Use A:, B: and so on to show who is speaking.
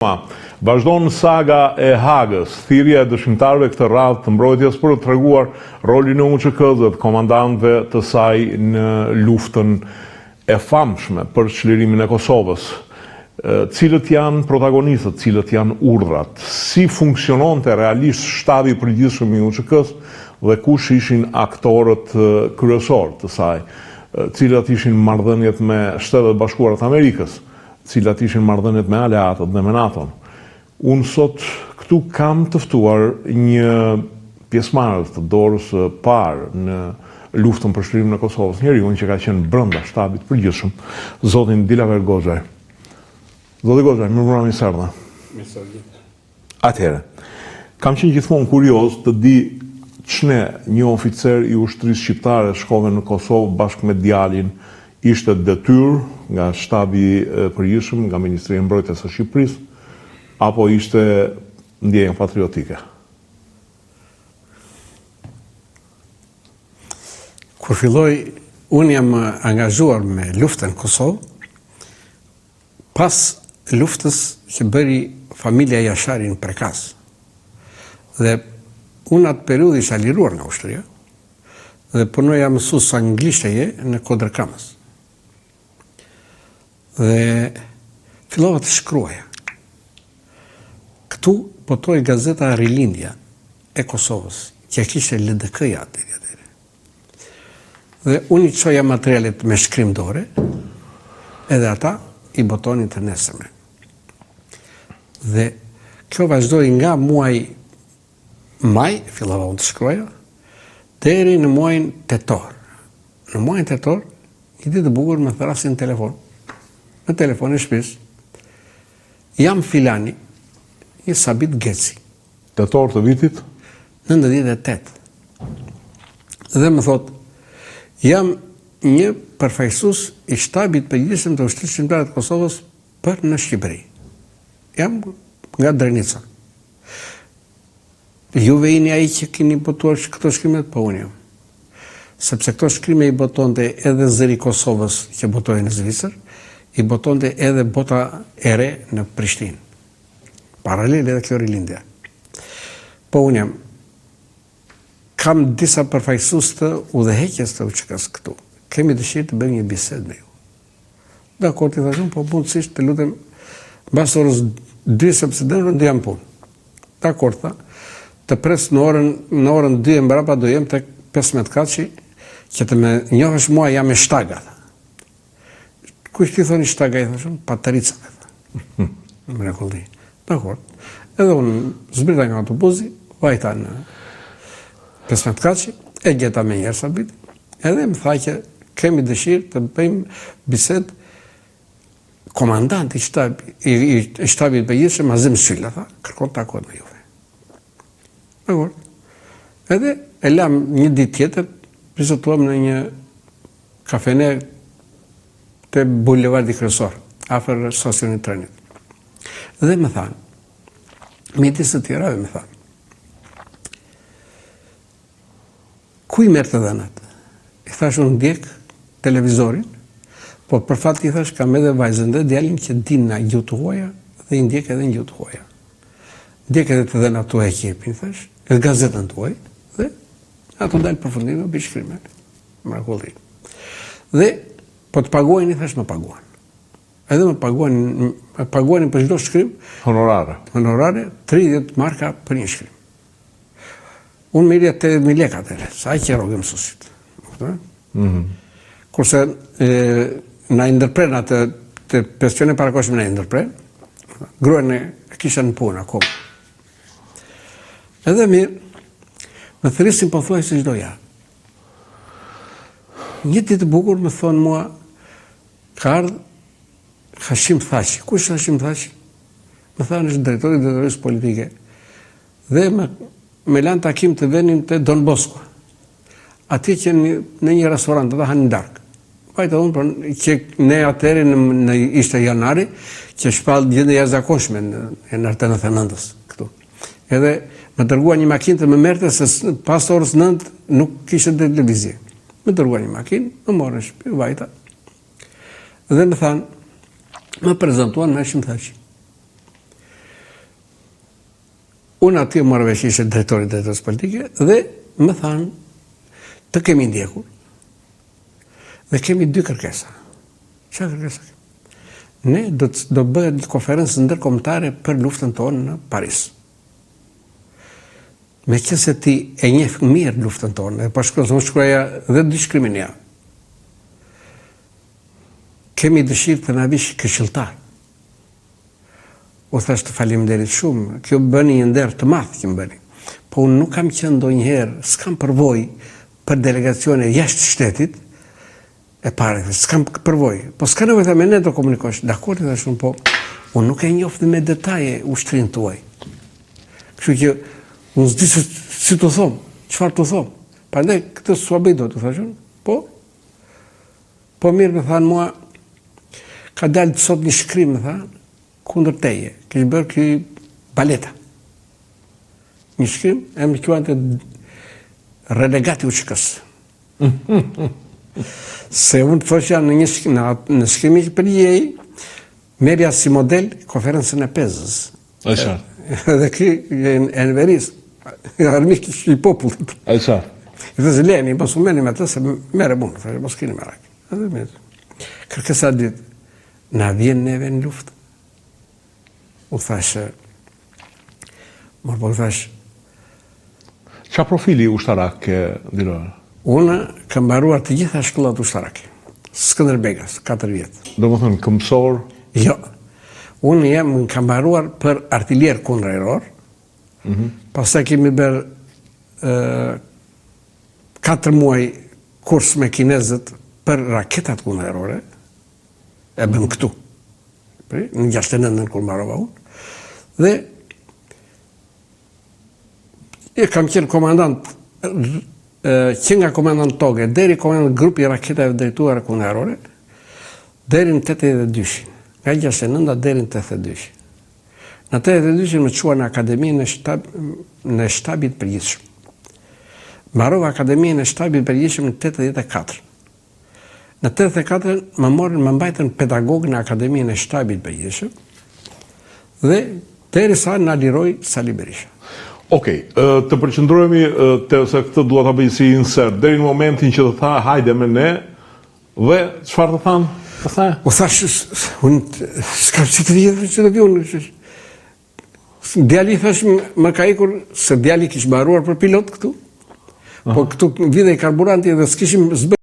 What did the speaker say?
A: Vazhdon saga e Hagës, thirrja e dëshmitarëve këtë radhë të mbrojtjes për të treguar rolin e UÇK-së dhe të komandantëve të saj në luftën e famshme për çlirimin e Kosovës. Cilët janë protagonistët, cilët janë urdhrat, si funksiononte realisht shtabi i përgjithshëm i UÇK-së dhe kush ishin aktorët kryesorë të saj, cilat ishin marrëdhëniet me Shtetet e Bashkuara të Amerikës, Cilat ishin marrëdhëniet me aleatët dhe me NATO-n. Unë sot këtu kam të ftuar një pjesëmarrës të dorës së parë në luftën për çlirimin e Kosovës, njeriun që ka qenë brenda shtabit të përgjithshëm, zotin Dilaver Goxhaj. Zoti Goxhaj, mirëmbrëma, mirë se erdhe.
B: Mirë se u gjeta.
A: Atëherë, kam qenë gjithmonë kurioz të di ç'ne një oficer i ushtrisë shqiptare shkove në Kosovë bashkë me djalin, ishte detyrë nga Shtabi i Përgjithshëm, nga Ministria e Mbrojtjes së Shqipërisë, apo ishte ndjenjë patriotike?
B: Kur filloi, unë jam angazhuar me luftën në Kosovë, Pas luftës që bëri familja Jashari në Prekaz. Dhe unë atë periudhë isha liruar nga ushtria dhe punoja mësues anglishteje në Kodër Kamëz. Dhe fillova të shkruaja. Këtu botohej gazeta Rilindja e Kosovës, që e kishte LDK-ja deri atëherë. Dhe unë i çoja materialet me shkrim dore, edhe ata i botonin të nesërmen. Dhe kjo vazhdoi nga muaji maj, fillova unë të shkruaja, deri në muajin tetor. Në muajin tetor, një ditë të bukur më thërrasin në telefon, në telefonin e shpisë, jam filani, një Sabit Geci.
A: Tetor të vitit?
B: 98. Dhe më thotë, jam një përfaqësues i shtabit të përgjithshëm të Ushtrisë Çlirimtare të Kosovës për në Shqipëri. Jam nga Drenica. Juve jeni ai që keni botuar këto shkrimet? Po unë jam. Sepse këto shkrime i botonte edhe Zëri i Kosovës që botohej në Zvicër, i botonte edhe Bota e Re në Prishtinë. Paralel edhe kjo rilindja. Po unë jam, kam disa përfaqësues të udhëheqjes të UÇK-së këtu. Kemi dëshirë të bëjmë një bisedë me ju. Dakord, i thashë unë, po mundësisht të lutem mbas orës 2 sepse deri në 2 jam punë. Dakord, tha, të pres në orën në orën 2 e mbrapa do jem tek 15 katshi që të më njohësh mua jam me shtaga. Tha. Kush i thoni shtaga i thashë unë, patrica, tha. Mrekulli. Dakord. Edhe unë zbrita nga autobusi, vajta në 15 katshi, e gjeta menjëherë Sabitin, edhe më tha që kemi dëshirë të bëjmë bisedë komandanti i shtab, i, i, i shtabit të përgjithshëm, Azem Syla, tha, kërkon të takohet me juve. Dakord. Edhe e lamë një ditë tjetër, biseduam në një Kafene te bulevardi kryesor, afër stacionit të trenit. Dhe më thanë, midis të tjerave më thanë, ku i merr të dhënat? I thashë unë ndjek televizorin, po për fat i thashë kam edhe vajzën dhe djalin që dinë nga gjuhë të huaja dhe i ndjek edhe në gjuhë të huaja. Ndjek edhe të dhënat tuaja që jepni, thashë, edhe gazetën tuaj dhe ato dal përfundime bëj shkrime. Mrekulli. Dhe po të paguajnë, i thashë më paguan. Edhe më paguan, më paguanin për çdo shkrim.
A: Honorare.
B: Honorare, 30 marka për një shkrim. Unë merrja 80.000 lekë atëherë, sa qe rroga e mësuesit. Mm -hmm. Kurse e, na i ndërprenë atë të pensionin e parakohshëm na i ndërprenë, gruan e kisha në punë akoma. Edhe mirë, më thërrisnin pothuajse çdo javë. Një ditë të bukur më thonë mua, ka ardhë Hashim Thaçi. Kush është Hashim Thaçi? Më thanë është drejtori i drejtorisë politike. Dhe më, më lanë takim të venim te Don Bosco. Atje që në, në një restorant, do të hanin darkë. Vajta unë, por që ne atëherë në, në ishte janari, që shpall gjendje e jashtëzakonshme në janar të 99-ës këtu. Edhe më dërguan një makinë të më merrte se pas orës 9 nuk kishte drejt lëvizje. Më dërguan një makinë, më morën në shtëpi, vajta. Dhe më thanë, më prezantuan me Hashim Thaçin. Unë aty e mora vesh ishte drejtori i drejtorisë politike dhe më thanë të kemi ndjekur dhe kemi dy kërkesa. Çfarë kërkesa kemi? Ne do të do bëhet një konferencë ndërkombëtare për luftën tonë në Paris. Meqenëse ti e njeh mirë luftën tonë, dhe po shkruan, se unë shkruaja dhe dy shkrime në javë. Kemi dëshirë të na vish këshilltar. U thashë të faleminderit shumë, kjo bëni një nder të madh që më bëni. Po unë nuk kam qenë ndonjëherë, s'kam përvojë për delegacione jashtë shtetit, e pare, s'kam përvojë. Po s'ka nevojë tha me ne do komunikosh. Dakord, i thashë unë, po unë nuk e njoh me detaje ushtrinë tuaj. Kështu që unë s'di se si t'u them, çfarë t'u them. Prandaj këtë s'ua bëj dot, u thashë unë. Po, Po mirë më thanë mua, ka dalë sot një shkrim, më thanë, kundër teje, kish bërë ky Baleta. Një shkrim, e më quante relegat i UÇK-së. Se unë thosha në një shkrim, në, në shkrimin që përgjigjej, merrja si model konferencën e Pezës.
A: E qartë.
B: Dhe ky enverist, armik i popullit.
A: E qartë.
B: I thashë leni, mos u merrni me të, se merrem unë, thashë, mos kini merak. Edhe me Kërkesa e dytë, na vjen neve në luftë. U thashë, mor po thashë,
A: Ça profili ushtarak ke, Dilovar?
B: Unë kam mbaruar të gjitha shkollat ushtarake. Skënderbegas, 4 vjet.
A: Domethënë, këmbësor?
B: Jo. Unë jam kam mbaruar për artiljer kundërajror. Mm -hmm. Pastaj kemi bërë 4 muaj kurs me kinezët për raketat kundërajrore. E bëmë këtu. Në 69 kur mbarova unë. Dhe E kam qenë komandant që nga komandant toge deri komandant grupi i raketave të drejtuara kundërajrore deri në 82-shin. Nga 69 deri në 82-shin. Në 82-shin më çuan në Akademinë e Shtab në Shtabit të Përgjithshëm. Mbarova Akademinë e Shtabit të Përgjithshëm në 84. Në 84 më morën, më mbajtën pedagog në Akademinë e Shtabit të Përgjithshëm dhe derisa na liroi Sali Berisha.
A: Okej, të përqendrohemi te se këtë dua ta bëj si insert deri në momentin që të tha hajde me ne dhe çfarë të thanë?
B: Të tha? U thashë, unë s'kam si të vij, si të vij unë. Djali thashë më ka ikur se djali kish mbaruar për pilot këtu. Po këtu vidhej karburanti dhe s'kishim zbë.